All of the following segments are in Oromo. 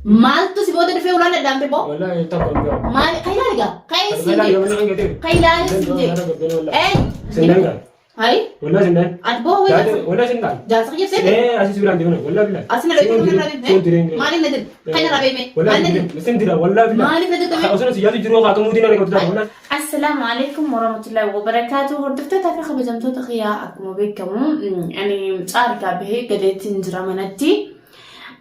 Maaltu si booda dhufee ulaan dhadhaamte boo? Wallahi takka hin gahu. Maal kan ilaali gaa? Kan siin Wallahi jee. gamanna kan gatee. Kan ilaali siin jee. Ee. Sindan gaa. Hayi. Wallahi sindan. Ati boo wayii Wallahi sindan. jaarsa kiyya seete. Eh asii biraan deemna. Wallahi billahi. Asina dhaqee kan irraa beekne. Maaliif na dirte? Kan irraa beekne. Maal na dirte? Sin dira wallahi billahi. Maaliif na dirte? Osoo si yaadu jiru haa kamuutiin na qabdu wallahi. Assalaamu alaikum warahmatullahi wabarakaatu. Hordoftoota fi kabajamtoota kiyyaa akkuma beekamu ani caarkaa bahee galeettiin jira manatti.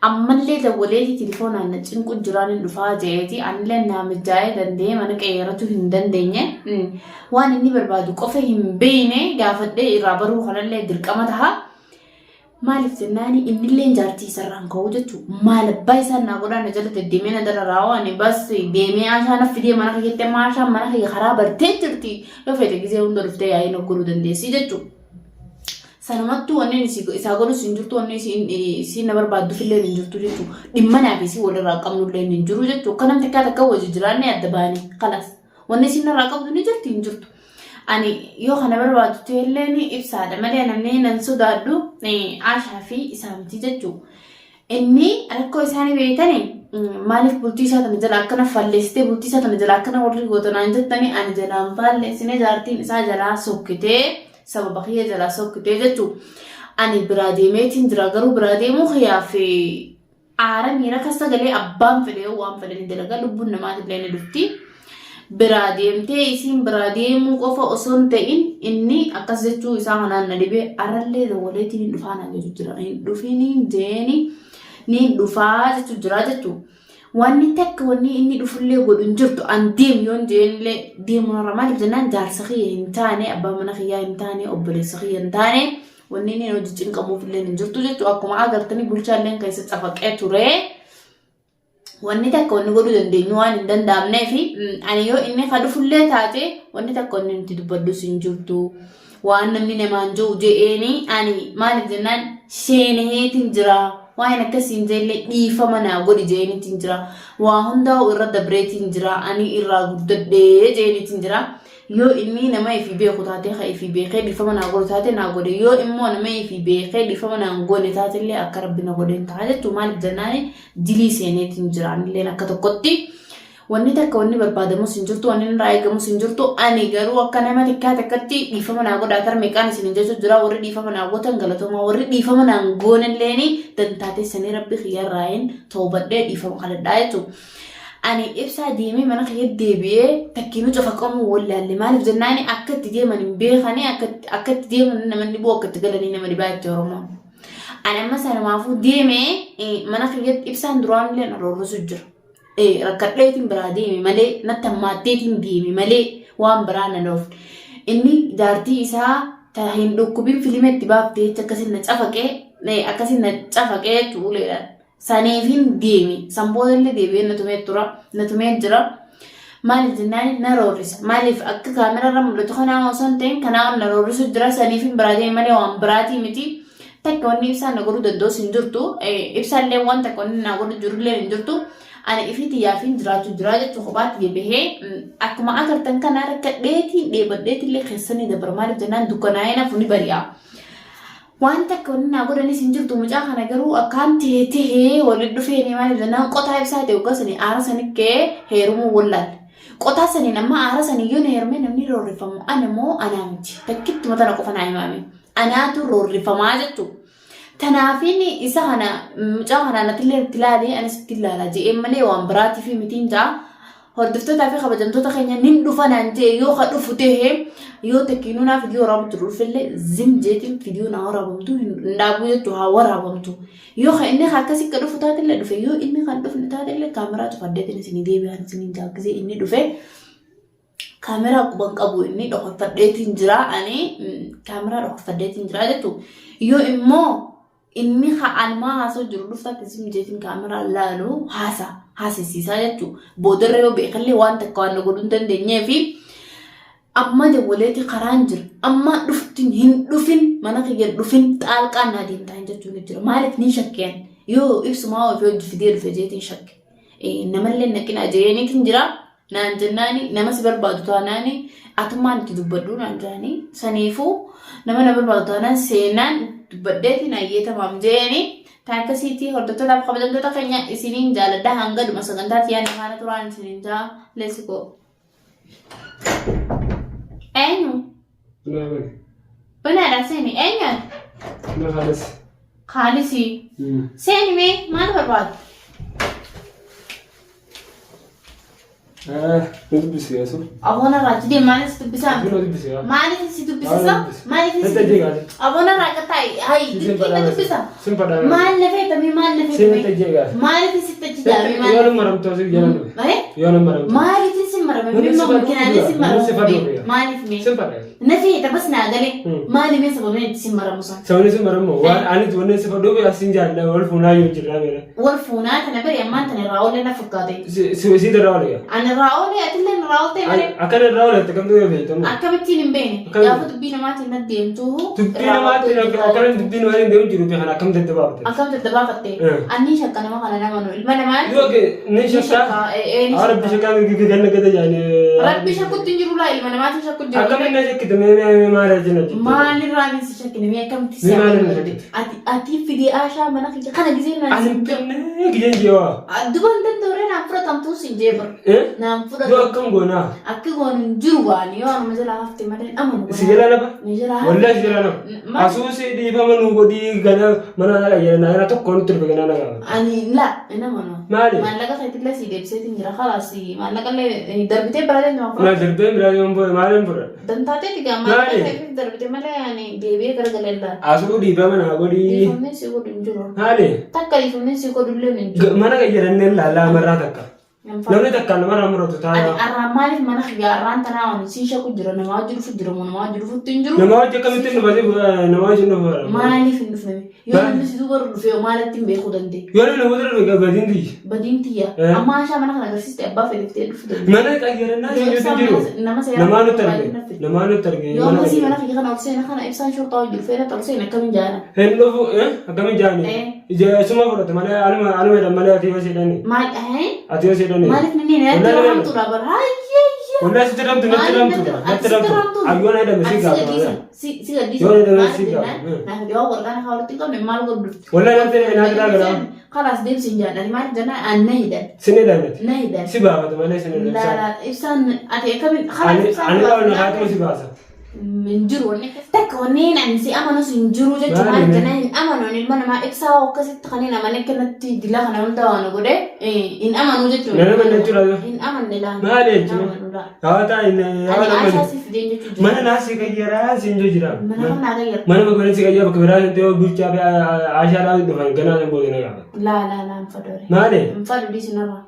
Ammallee dawwaleeti telefoonaan na cinqu jiraan hin dhufaa je'eeti anillee naa mijaa'ee danda'ee mana qayyarachuu hin dandeenye. Waan inni barbaadu qofa hin beekne gaafadhee irraa baruu kanallee dirqama taha. Maaliif jennaani innillee jaartii isarraan ka'uu jechuudha. Maal abbaa isaan naa godhaa na jala deddeemee na dararaa waan bas deemee ashaa na fidee mana kiyyatti amma ashaan mana kiyya karaa bartee jirti. Yoo feete gizee hunda dhuftee yaa'ii na godhuu dandeessi jechuudha. Sanumattuu wanni isaa godhus hin jirtu wanni isiin na barbaadduuf illee hin jirtu jechuudha. Dhimma naa fi isii walirraa qabnu illee hin jiru jechuudha. Akka namni takkaa takka wajji jiraanne adda baane kalas. Wanni isiin narraa qabdu ni jirti hin jirtu. Ani yoo kana barbaadu ta'ellee ni ibsaadha malee namni nan sodaadhu Ashaa fi isaa miti jechuudha. Inni rakkoo isaanii beektani maaliif bultii isaa tana jala akkana falleessitee bultii isaa tana jala akkana warri gootanaan jettanii ani jalaan faalleessine jaartiin isaa jalaa sokkitee sababa kiyya jalaa sokkitee jechuudha. Ani biraa deemeetiin jira garuu biraa deemuu kiyyaaf aara miira keessa galee abbaan fedhe waan fedhe ni dalaga lubbuun namaatillee ni dhufti. Biraa deemtee isiin biraa deemuu qofa osoo hin ta'in inni akkas jechuu isaa kanaan na dhibee arrallee dawwaleetiin hin dhufaa naan jechuu jira. Hin dhufiniin jeeni ni dhufaa jechuu jira jechuu. Wanni takka wanni inni dhufullee godhu hin jirtu an deem yoon jeenillee deemuu narra maaliif jennaan jaarsa kiyya hin taane abbaa mana kiyyaa hin taane obboleessa kiyya hin taane wanni inni hojii cinqamuuf illee hin jirtu jechuudha. Akkuma agartanii bulchaa illee keessa cafaqee ture. Wanni takka wanni godhuu dandeenyu waan hin danda'amneef ani yoo inni ka dhufullee taate wanni takka wanni nuti dubbadhus hin jirtu. Waan namni namaan jiru je'eeni ani maaliif jennaan sheeneheetiin jira. Waan akkasiin jeellee dhiifama naa godhi je'eeniitiin jira. Waa hundaa'u irra dabreetiin jira. Ani irraa guddadhee je'eeniitiin jira. Yoo inni nama ifii beeku taate ka ifii beekee dhiifama naa godhu taate naa godhe yoo immoo nama ifii beekee dhiifama naa hin goone taate illee akka rabbi na godheen ta'a jechuun maaliif jennaani dilii seeneetiin jira anilleen akka tokkotti wanni takka wanni barbaadamus hin jirtu wanni irraa eegamus hin jirtu ani garuu akka nama xiqqaa takkatti dhiifama naa godhaa tar meeqaan isin jechuu jira warri dhiifama naa gootan galatoomaa warri dhiifama naa hin goonelleeni dantaa teessanii rabbi kiyyarraayin toobadhee dhiifama kadhadhaa jechuudha. Ani ibsaa deemee mana kiyya deebi'ee takkiinuu cafaqamuu wallaalle maaliif jennaani akka itti deeman hin beekanii akka itti deeman nama dhibuu akka itti galanii nama dhibaa itti Oromoon. Ani amma sanumaafuu deemee mana kiyyatti ibsaan duraan illee na roorrisu jira. Rakkadheetiin biraa deeme malee natti hammaatteetiin deeme malee waan biraa na dhoofne. Inni jaartii isaa ta hin dhukkubin filima itti baaftee jecha akkasiin na cafaqee akkasiin na cafaqee jechuudha uleedhaan. Saniifin deeme. San boodallee deebi'ee na tumee tura. Na tumee jira. Maaliif jennaan na roorrisa. Maaliif akka kaameraa irra mul'atu kanaa osoo hin ta'in kanaa na roorrisu jira. Saniifin biraa deeme malee waan biraatii miti. Takka wanni ibsaan na godhuu danda'us hin jirtu. Ibsaallee waan takka wanni na godhu jirullee hin jirtu. Ani ifii xiyyaafin jiraachuu jira jechuu kophaatti bahee akkuma agartan kana rakkadheetiin dheebadheetillee keessanii dabara. Maaliif jennaan dukkanaa'ee nafu ni bari'a. Waan takka wanni naa godhanis hin jirtu mucaa kana garuu akkaan tahee tahee waliin dhufeeni maaliif jennaan qotaa ibsaa ta'e waggaa sanii aara sanii ka'ee heerumuu wallaalle. Qotaa saniin amma aara sanii yoo na heerumee namni roorrifamu ana moo anaa miti takkittuma tana qofa naa himaame anaatu roorrifamaa jechuudha. Tanaafiin isa kana mucaa kana natillee itti ilaalee anis itti ilaala je'een malee waan biraatiif mitiin ja'a. Hordoftootaa fi kabajamtoota keenya nin dhufa naan jee yoo ka dhufu ta'e yoo takkiinuu naa fidiyoo waraabamtu dhufillee zim jeetiin fidiyoo naa waraabamtu hin dhaabuu jettu haa waraabamtu. Yoo ka inni ka akkasii ka dhufu taatellee dhufe yoo inni kan dhufne taatellee kaameraa cufadheetiin isinii deebi'aan isinii jaakisee inni dhufe kaameraa quban qabu inni dhokfadheetiin jira ani kaameraa dhokfadheetiin jira jettu yoo immoo Inni ka anumaa haasoo jiru dhuftaatti isin jeetiin kaameraa laalu haasa haasisiisaa jechuu boodarra yoo beekallee waan takka waan na godhuu hin dandeenyee fi amma dawwaleeti karaan jira amma dhuftin hin dhufin mana kiyya hin dhufin xaalqaan naa deemtaa hin jechuun jira maaliif ni shakkeen yoo ibsumaa ofii hojii fidee dhufe jeetiin shakke namallee naqinaa jeeniitiin jira. Naan jennaani nama si barbaadu taanaani atummaan itti dubbadhu naan jedhanii saniifuu nama na barbaadu taanaan seenaan dubbadheeti nayyee tamaam jeeni taa akkasiitii hordoftootaaf kabajamtoota keenya isiniin jaaladha hanga dhuma sagantaatti yaadni faana turaan isiniin jaa let's go. Eenyu? Naa bane. Banaadha seeni eenyu? Na kaalis. Kaalisii. Seeni mee maal barbaadu? Nu dubbisi yesu. Aboona irraa achi deemi maaliif si dubbisaa? Nu dubbisi yaa. Maaliif si dubbisisa? Maaliif si Natti jeeqaati. Aboona irraa akka taa'i hayi dirqii na dubbisa. Sin fadhaa. Maal na feetame maal na Sin feetame? natti jeeqaati. Maaliif sitti achi jaame Yoo maaliif? nama maramtu asii jala dhufe. Malee? Yoo nama maramtu. Maaliif si marame? Namni Mimma si fadhu makinaalee si Namni si fadhu marame? Maaliif mee? Sin fadhaa. Na feeta bas naa galee. Hmm. Maali mee sababni itti si maramu san? Sababni sin maramu waan ani wanni si fadhuuf asin jaalladha wal fuunaa yoo jirraa meera. Wal fuunaa tana bari ammaan tana irraa oolee na fakkaate. Si si irraa oole yaa. Ani irraa oolee atillee irraa ooltee malee. Akkana irraa oole akkamtu yoo beektamu. Akkamittiin hin beekne. Akkamitti? Gaafa dubbii namaatiin na deemtu. Dubbii namaatiin akkana dubbii namaatiin deemu jiru kana akkam daddabaafte. Akkam daddabaafatte. Eh. Anni shakka nama kana nama nu ilma namaa. Yoo ni shakkaa. Ni Rabbi shakka. shakkaa ganna gada jaanii. Rabbi shakkutti hin jiru laa ilma namaatiin shakku hin jiru. Akkamiin na shakkite mee mee maal jenna jechuudha. Maalirraa min si shakkine mee akkamitti si Mee maal amanuu na danda'e? shakkite? Ati ati fidee Aashaa mana kiyya kana gisee naan Ani sin jedhu. finnee gijeen jeewaa. Duba hin danda'u naan fudhatamtuu sin jee bara. Eh? Naan Yoo fudhatamu. akkam goonaa? Akka goonu hin jiru waan yoo anuma jalaa hafte malee hin amanu. Si jalaa lafa? Ni jalaa hafte. Wallahi si jalaa lafa. Maal? Asuu si dhiifama nuu godhii gana mana na qayyara na tokko nutti dhufe ganaa na gaafata. Ani la hin amanu. Maali? Maallaqa keetillee sii deebiseetiin jira khalaas maallaqa illee darbitee biraa deemte Maal fudhatu. darbee biraa yoon booda maaliin fudhadha? Dantaateeti gaa maallaqa Maali? keetiif darbite malee ani deebi'ee garagalee laala. Asuu dhiifama naa godhii. Dhiifamni si godhu hin jiru. Maali? Takka dhiifamni si godhu illee hin jiru. Mana qayyarannee laallaa amarraa takka. Namni takkaan namarraa muratu Ani taa'aa. arraan maaliif mana kiyya arraan tanaa waan siin shakku jira namaa wajji dhufu jira moo namaa wajji dhufutti hin jiru. Nama wajji akkamittiin dhufatee nama wajji dhufa. Maaliif hin dhufne? Yoo Maali? namni si duuba dhufe maalitti hin beekuu danda'e? Yoo namni namoota dhufe badiin tiyya. Badiin tiyya. Eh. Amma Ashaa mana kana agarsiiste abbaa fedhiftee dhufu danda'e. Mana qayyarannaa Yoo siin ibsaan jiru. nama seera Namaa nutti baay'ee arge. nafti. Namaa nutti arge. Yoo Mana ammasii mana qayyarannaa. kiyya kana ol seena kana ibsaan shorxaa hojii dhufee irratti ol seena akkamiin jaala? Hin dhufu akkamiin jaani? Eh. Ija suma fudhate malee anuma anuma jedhan malee ati yoo seedhani. Maal eh? Ati yoo seedhani. Maaliif namni natti Wallahi ramtuudha bara? Hayyee. Wallahi sitti ramtu natti Maaliif ramtuudha. natti Natti ati sitti ramtu. ramtuudha? Ayyoon jedhame si Ati si gaafata. gadhiisa. Si gadhiisa. Yoo jedhame Maaliif si jennaan? gaafata. Naaf yoo warqaan akka walitti hin qabne maal godhu dhufte? Wallahi natti natti raagara. Kalaas deemsi hin jaalladhi. Maaliif jennaan ani na hidhan. Sin hidhamete. Na hidhan. Si baafata malee sin hidhamte. Laa ibsaan ati akkamiin kalaas Ani ibsaan ani dhawan haatuma si baasa. Hin jiru wanni takka wanni ani si amanus hin jiru jechuun Maali maal mee? jennaan hin amanu ani ilma namaa ibsaa akkasitti kan hin amane kanatti dila kana hunda waan godhe hin amanu jechuun. Nama amanne jechuudha. Hin amanne laa. Maali Hin jechuun? amanu laa. Hawaata hin Ani hawaata Aashaa mana. si fideen jechuun Mana naa si qayyaraa siin jiru jira. Mana kan naa gayyara. Mana bakka si qayyaa bakka biraa hin ta'e bulchaa fi Aashaadhaan dhufan ganaa hin booda na gaafata. Laa laa laa hin fadhu. Maali? Hin fadhu dhiisinarraa.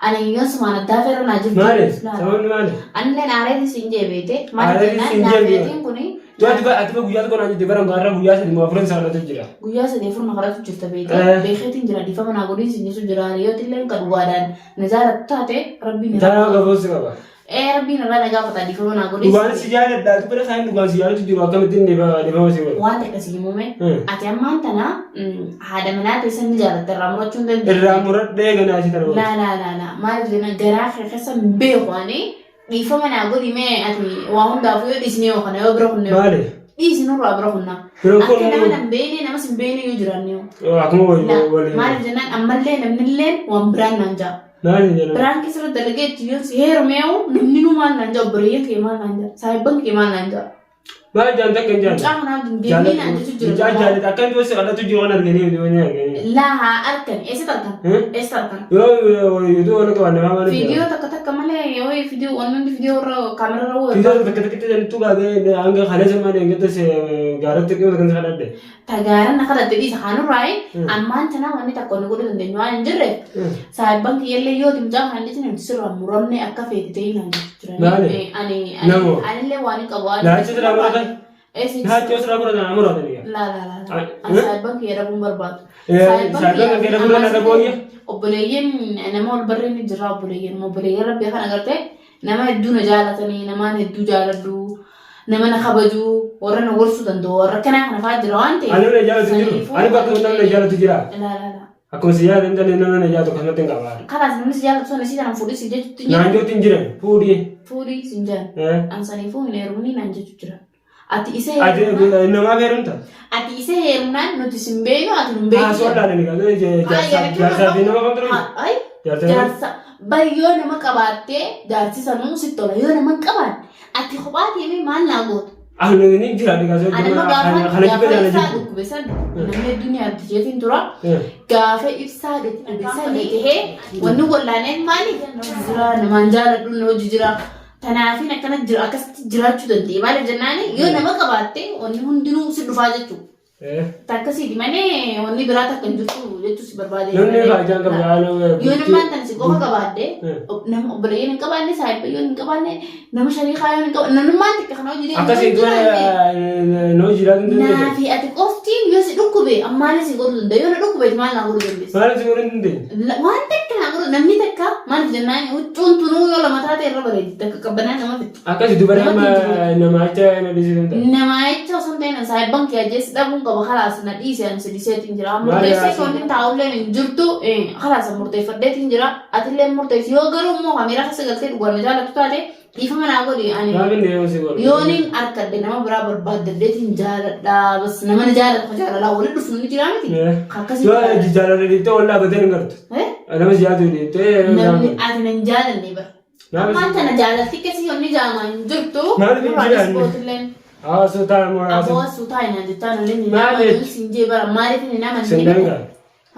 Ani yoon sumaan addaa feerra naa jirtu. Maali? Laa. Sababni maali? Anneen aareetis hin jeebeete. Maal Aareetis jennaan hin jeebi'e. naafeetiin kuni Yoo ati ati guyyaa tokko naan jette bara gaarraa guyyaa sadi moo afuran saalatu jira. guyyaa sadii afur na kadhatu jirta beekte. Eh. Beekeetiin jira dhiifama naa godhiin sin jechu jira hiriyooti illee kan dhugaadhaan na jaallattu taate rabbiin Taraa irraa gafoos qaba. ee rabbiin irraa na gaafata dhiifama naa godhiin Dhugaan si jaaladha. Ati bara isaan dhugaan si jaalatu jiru akkamittiin dhiifama si godhu. waan takka si himume Hmm. ati ammaan tana haadha manaa teessan ni jaalatta irraa murachuu hin dandeessu. Irraa muradhee ganaa si tana godhu. Laa laa laa laa maaliif jenna garaa kee keessa hin beeku ani dhiifama naa godhi mee ati waa hundaafuu yoo dhiisnee yoo kana yoo bira kunne yoo Maali? dhiisi nurraa bira kunna. Bira Akka kunnu. nama nan beekne namas hin beekne yoo jiraanne yoo. Akkuma Laa waliin. maaliif jennaan ammallee namnillee waan biraan naan ja'a. Maali jedhama? Biraan keessa dalagee itti yoo si heerumeewu namni nu maal naan ja'a obboleeyyan kee maal naan ja'a saahibban kee maal naan ja'a. Maal jaan takka hin jaalladhu. Mucaa kanaaf deemnee naan jechu jira. Mucaa jaalladha. Akka inni gosa kadhatu jiru waan arganii miti waan arganii. Laa haa arkan eessatti arkan Hmm? eessatti arkan. Yoo yoo wal qaban namaa maal Viidiyoo takka takka malee yoo viidiyoo wanni hundi viidiyoo irra kaameraa irra wayii. Viidiyoo takka takka jettu gaafee hanga kaleessa malee hanga gaaratti qima kan kadhadhe. Tagaaran na kadhatte dhiisa kaanurraayi ammaan tanaa wanni takka wanni godhuu dandeenyu waan hin jirreef saahibban kiyyallee yoo mucaa kana dhiisne nuti sirraa muramne akka feete ta'ii naan jechu Maali? jirani. Ani Namoo. anillee waan hin qabu waan Laachi sirraa muratan? Eessi Laachi sirraa muratan muratan yaa. laa laa laa. Ai, Ani eh? saahibban kiyya dhabuun barbaadu. Saahibban kiyya dhabuun na dhabooyya? Obboleeyyiin nama ol barreen ni jira obboleeyyiin obboleeyyiin rabbii kan agartee nama hedduu na jaalatanii namaan hedduu jaaladhu nama na kabaju warra na gorsuu danda'u warra kanaa kana fa'aa jira waan ta'eef. Ani namni jaalatu jiru. Ani bakka namni jaalatu jira. Laa laa laa. Akkuma si yaada hin namni na jaatu akkasumatti hin qabaadha. Kalaas namni si jaalatu sun isii tanaan fuudhii si jechuutti hin Naan jiran. jechuutti hin jiran fuudhii. Fuudhii si hin jiran. An saniifuu hin heerumni naan jechuu jira. Ati isa Ati heerumnaan namaaf heerumta. ati isa heerumnaan nuti sin beeknu ati nun beeknu. Haasoo laalani gaa jaarsaa fi nama kamtu dhufe. Ay Jaarsaa jaarsa bari yoo nama qabaattee jaarsi sanuu sitti tola yoo nama hin qabaanne ati kophaa deemee maal naa goota? Ani ni jira dhigaa soo Ani amma gaafa kana gaafa jibba jaala ibsaa jibbu. dhukkube san namni hedduun yaaddi jeetiin tura. Gaafa ibsaa dhukkube san tahee wanni wallaaneen maali? Jira namaan jaaladhu na hojii jira. Tanaafin akkana jira akkasitti jiraachuu danda'e. Maaliif jennaani yoo nama qabaatte wanni hundinuu si dhufaa jechuudha. Takkasiiti malee wanni biraa takka hin jirtu jechuu si barbaade. Namni faayidaan qabu yaala. Yoo nammaan tan si qofa qabaadde nama obboleeyyan hin qabaanne saayibba yoo hin qabaanne nama shariikaa yoo hin qabaanne namummaan takka kana hojii deemu Akkasii hin jiraanne. noo jiraatu hin dandeessu. Naafi ati qoftiin yoo si dhukkube ammaanis si godhuu danda'a yoo na dhukkube maal naa godhuu dandeessa? Maaliif si godhuu hin dandeenye? Waan takka naa godhuu namni takka maaliif jennaan huccuun tunuu yoo lama taate irra bareeddi takka qabbanaa nama fixxi. Akkasi dubara Namatti hin jiru. nama acha na dhiisuu danda'a. Nama jecha osoo hin ta'in saayibban kee ajjeessi dhabuun qaba kalaas na dhiise ani si dhiiseetiin jira. Maali Murteessee haasii? wanti taa'ulleen hin jirtu kalaas murteeffadheetiin jira. Atillee murteessi yoo garuu immoo kameeraa keessa galtee dhugaan na jaallattu taate dhiifama naa godhi ani Maaf inni yoo si godhu? yooniin harkadhe nama biraa barbaaddadheetiin jaaladha bas nama na jaalatu jaalalaa walitti dhufnu ni jira miti. Akkasii Yoo jaalala dhiiftee wallaa batee hin gartu. Nama si jaatu dhiiftee Namni ati nan jaalanne bara. Ammaan tana jaalalti keessi yoonni jaamaa hin jirtu. Maaliif hin Duraanis jiraanne? gootilleen Haasoo taa'amu haasoo. aboo suutaa hin jechaa nolleen hin Maaliif? amannu siin jee bara maaliif hin amanne? Sindaan gaa.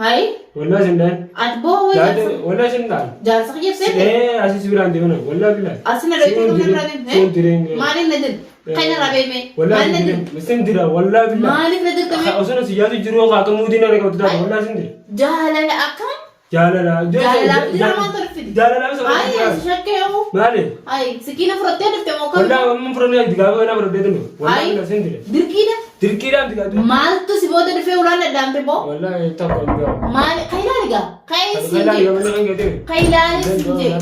Hayi Wallaa sindaan. ati boo Jaate wallaa sindaan. jaarsa kiyya seete Ee asii si biraan deemna wallaa bilaa. asina dhoyte kuma irraa deemte Sun jireenya. maaliif na dirte kan irraa beekme Wallaa maal na sin dirte dira. Sin dira wallaa bilaa. maaliif na dirte Osoo si yaadu jiru akka muutiin harka qabdu taate wallaa sin dira. jaalala akkam Jaalala. Jaalalaaf dira maal tolfiti? Jaalalaaf isa Ayi asi shakkee hoo Maali? ayi sikiina fudhattee dhufte moo kam Wallaa amma fudhannee gaafa kana fudhadhee tunu. Wallaa Ayi. bilaa sin dira. dirqiidha Dirqiidhaan digaatu. maaltu si booda dhufee ulaan dhadhaamte boo Wallaa tokko hin gahu. maal ka ilaali gaa ka Kan siin ilaali jee gamanni kan geetee. ka ilaali siin jee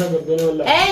Wallaa. Ey!